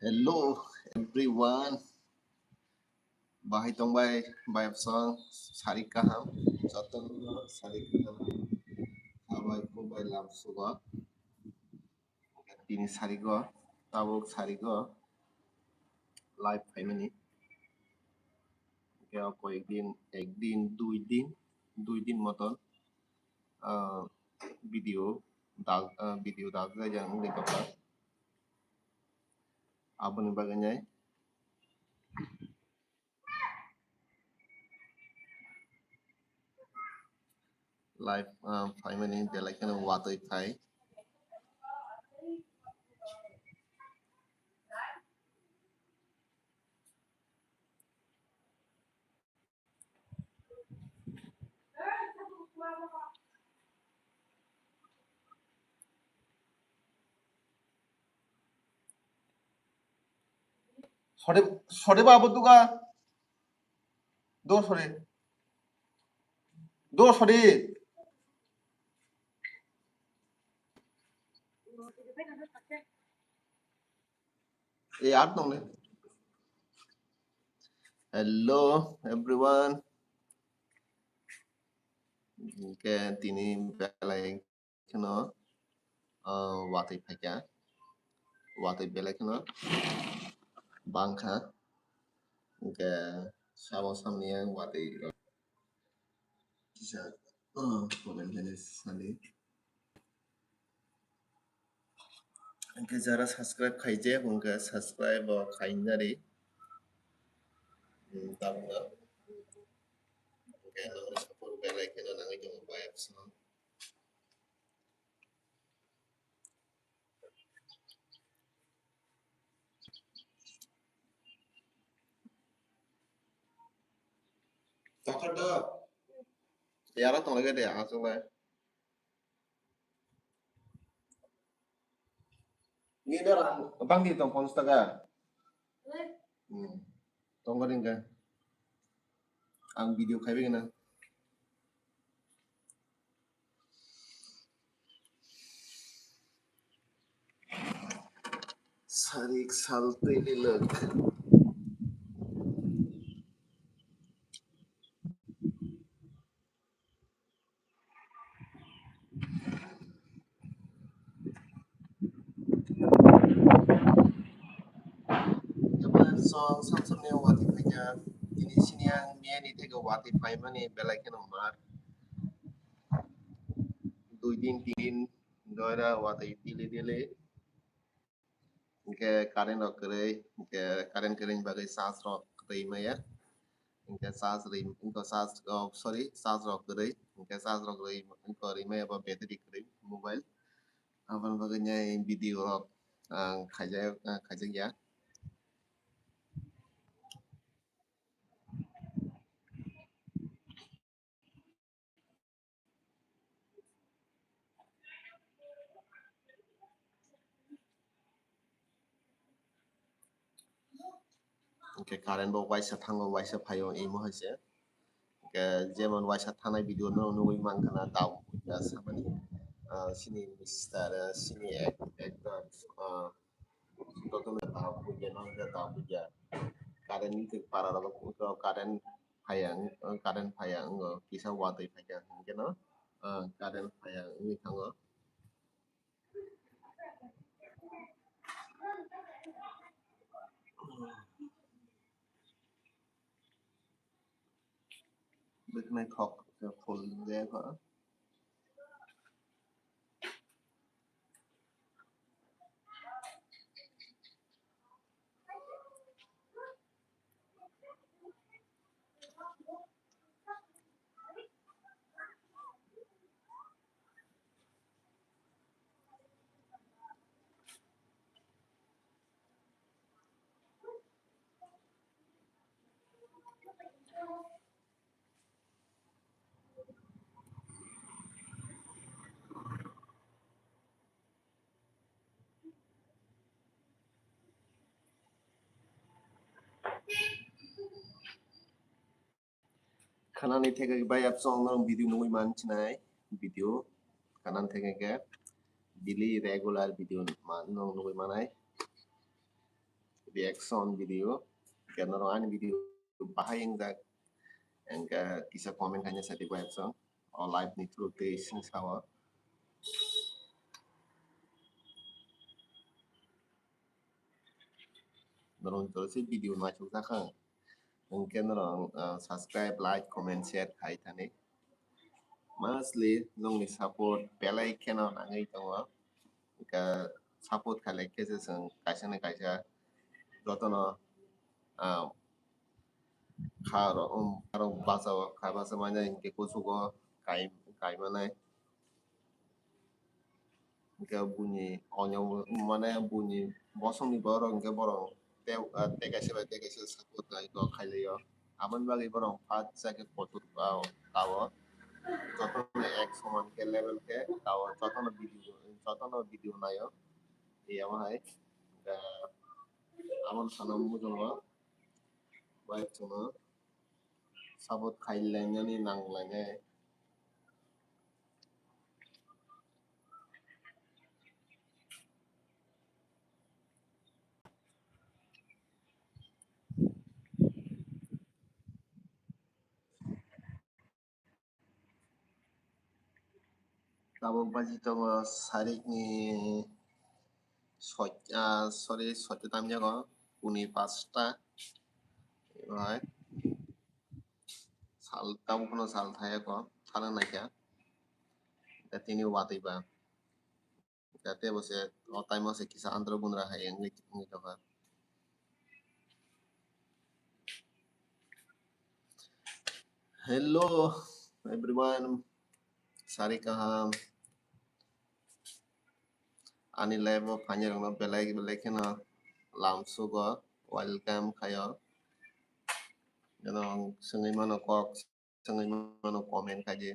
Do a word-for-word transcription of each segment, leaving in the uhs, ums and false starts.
Hello everyone. Bahai tongbai, bai bwsang, sari kaham. Jotono sari kaham. Habai kubai lam sugo. Tini sarigo, tabuk sarigo live phaimani. Hwnkhe o koyek din, ek din, dui din, dui din moton, ah, video dag-, ah, video dagjak wngwi tongkha. Aboni bagwi nai live, ah, phaimani belai kheno watwi phai. Sode, sode ba abo duga. Do sode. Do sode. E, ar tong le. Hello everyone. Hwnkhe tini belai kheno, ah, watwi phaikha. Watwi belai kheno bangkha. Hwnkhe sabo samni ang watwi rok kisa, ah, comment khainai sadi. Hwnkhe jara subscribe khaijak, hwnkhe subscribe bo khainani. Hmm, tabukno. Hwnkhe norok support belai kheno nangwi tongo, bai bwsano. Takhar da. Yara tonglaikha de, aswk lai. Ni da rang bang di tong ponchas taka. Hmm. Tong kari hwnkhe. Ang video khaibai gana. Sarik sal twi lilwk. Song samsam ni watwi phaikha, tini sini ang miya ni thaigo watwi phaimani belai kheno mar. Dui din, tin din, doira watwi dili dili. Hwnkhe current rok kwrwi, hwnkhe current kwrwini bagwi charge rok rwi maya. Hwnkhe charge rwi, hwnkhe charge, oh, sorry, charge rok kwrwi, hwnkhe charge rok rwi, hwnkhe rwi maya bo battery kwrwi mobile. Aboni bagwi nai video rok ang khaijak, ah, khaijak ya. Hwnkhe current bo waisa thango, waisa phaio, imo hai se. Hwnkhe jemon waisa thanai video no nugwi mankha na, tabuk puja samani, ah, sini mister, ah, sini ek-, ekdom, ah, Jotono ta puja, no ta puja. Current ni para rok current phaya, current phaya, wngkha kisa watwi phaikha, hwnkhe no, ah, current phaya wngwi thango. Bwkhnai thok khe full wngya kho. Kanani theke bai apsong norok video nugwi man chinai video. Kanani theke ke daily regular video ma-, norok nugwi manai. reaction video. Hwnkhe norok ani video bahai wngjak, hwnkhe kisa comment khaina sadi bai chwng o live ni through tei sing sao. Norok jora se video naithok jakha, hwnkhe norok, ah, subscribe, like, comment, share khai thani. Mostly nokni support belai kheno nangwi tongo. Hwnkhe support khailai khe se chwng kaisa na kaisa jotono, ah, kha rok, um, kha rok bachao, kha bachao manya hinkhe kuchugo kai, kai manai. Hinkhe buini onyo mane buini bosongni borok hinkhe borok tei, ah, tei kaisa bai tei kaisa support khailai kok khailai o. Aboni bagwi borok pacha khe kotor kao, kao. Jotono ek soman khe level khe kao, jotono video, jotono video naio. Tei abo hai, ah, aboni sana muchungo bai chwngno support khailai nani nang lainai. Tabuk baji tongo sarikni soi-, ah, sorry, soita tamjago, puni pasta. Bai. Sal, tabuk phano sal thayako, thana naikha. Da tini watwi ba. Jate bo se o time o se kisa andro gundra hai wngwi, wngwi tongkha. Hello everyone, sari kaham. Ani live o phainai rokno belai belai kheno lamsugo, welcome khaio. Jono swngwi mano kok, swngwi mano comment khai di.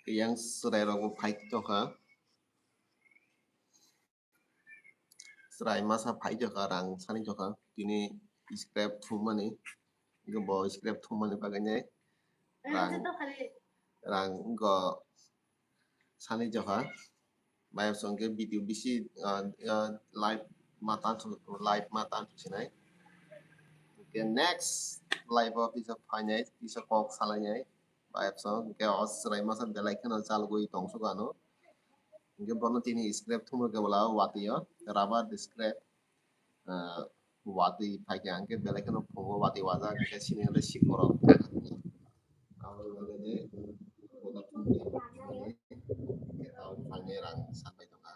Yang chwrai rok bo phai tongkha. Chwrai masa phai tongkha, rang sani tongkha. Tini scrap thummani, bo scrap thummani bagwi rang, rang go sani tongkha. Bai song khe video bisi, ah, ah, live ma tan thu, live ma tan thu sinai. Hwnkhe next live o kisa phainai, kisa kok salainai. Bai song khe o chwrai masa belai kheno chalgwi tongsugo ano. Hwnkhe bono tini scrap thumrwkhe bola watwi o, rubber scrap. Ah, watwi phaikha hwnkhe belai kheno phungo watwi wajak, hwnkhe sini hwnkhe sikhoro. Aboni bagwi je boda thumwi, hwnkhe tabuk phainai rang sanbai tongkha.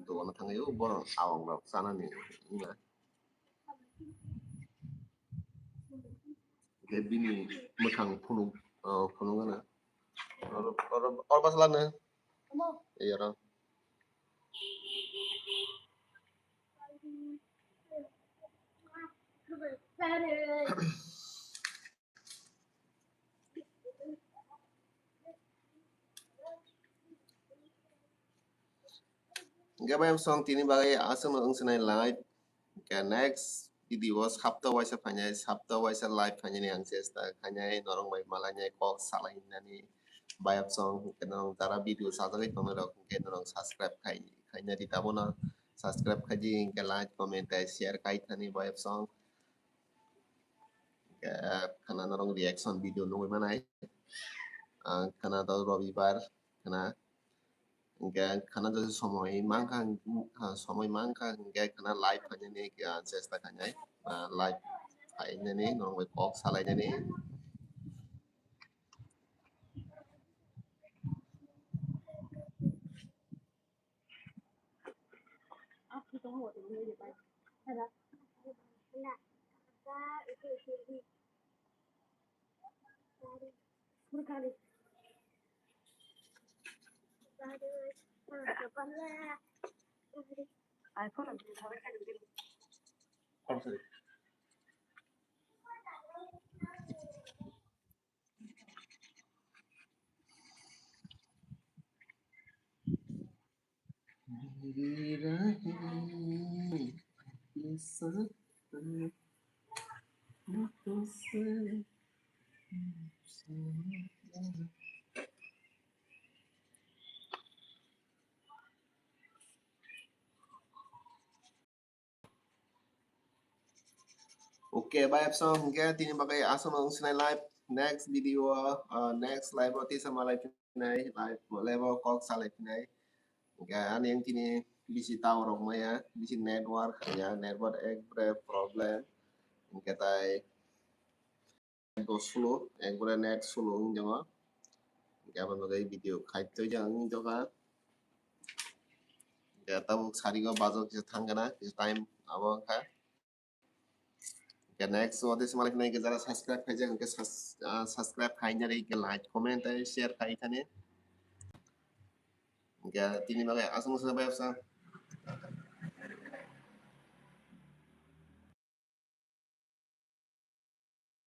Dogano thangwi o borok awang rok chanani wngya. Hwnkhe bini mwkhang phunuk, ah, phunuk gana. Oro, oro, oro bwsla no. Ei oro. Hwnkhe bai song tini bagwi aswkno wng sinai live. Hwnkhe next video o sapta waisa phainai, sapta waisa live phainani ang chesta khainai, norok bai malainai kok salai hinani. Bayap song hwnkhe norok jara video sajagwi tongnai rok hwnkhe norok subscribe khai, khaina di tabono. Subscribe khaidi hwnkhe like, comment tei share khai thani bayap song. Hwnkhe khana norok reaction video nugwi manai. Ang khana do robibar khana. Hwnkhe khana jodi somoi mankha, ah, somoi mankha hwnkhe khana live phainani, ah, chesta khainai, ah, live phainani norok bai kok salainani. Oh, sorry. Okay, bye, so hingke tini bagwi aswk no wngsinai live, next video, uh, next live o tisa malai phinai, live, live o kok salai phinai. Hingke ani ang tini bisi tower rok maya, bisi network ya, network ekbare problem. Hingke tai do slow, ekbare net slow wng jago. Hingke abo bagwi video khai twi jang wng jago. Hingke tabuk sari go bajo kisa thang gana, kisa time abo wngkha. Hingke next o tisa malai phinai hingke jara subscribe khaijak hingke sus-, ah, subscribe khaina ri hingke like, comment tei share khai thani. Hingke tini bagwi aswk no bai bwsa.